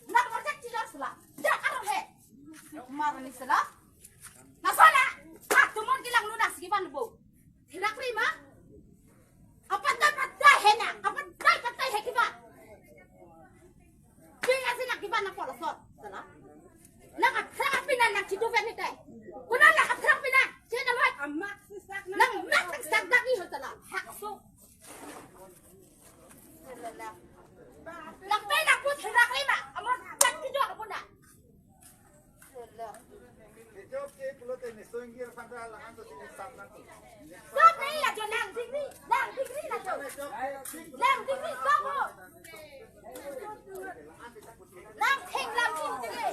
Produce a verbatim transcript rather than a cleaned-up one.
Nang ajak chilor sela. Jak arong he. Mar ni sela. Nasona. Ah, tumon kilang lunas kiban bo. Therak rima. Apa ta patai he na. Apa ta patai he kiban. Pinga sila kiban na polo sot. Sela. Nang aphrang pina nang chidu ven ni tai. Kuna nang aphrang pina. Chena mai. Amak si sak nang. Nang mak sak dak ni ho sela. Hakso. Nang pena put therak rima. Amon jak chilor puna. Stop na lajo lang dingri, lang dingri lajo. Lang dingri stop ho. Lang theng lang dingri.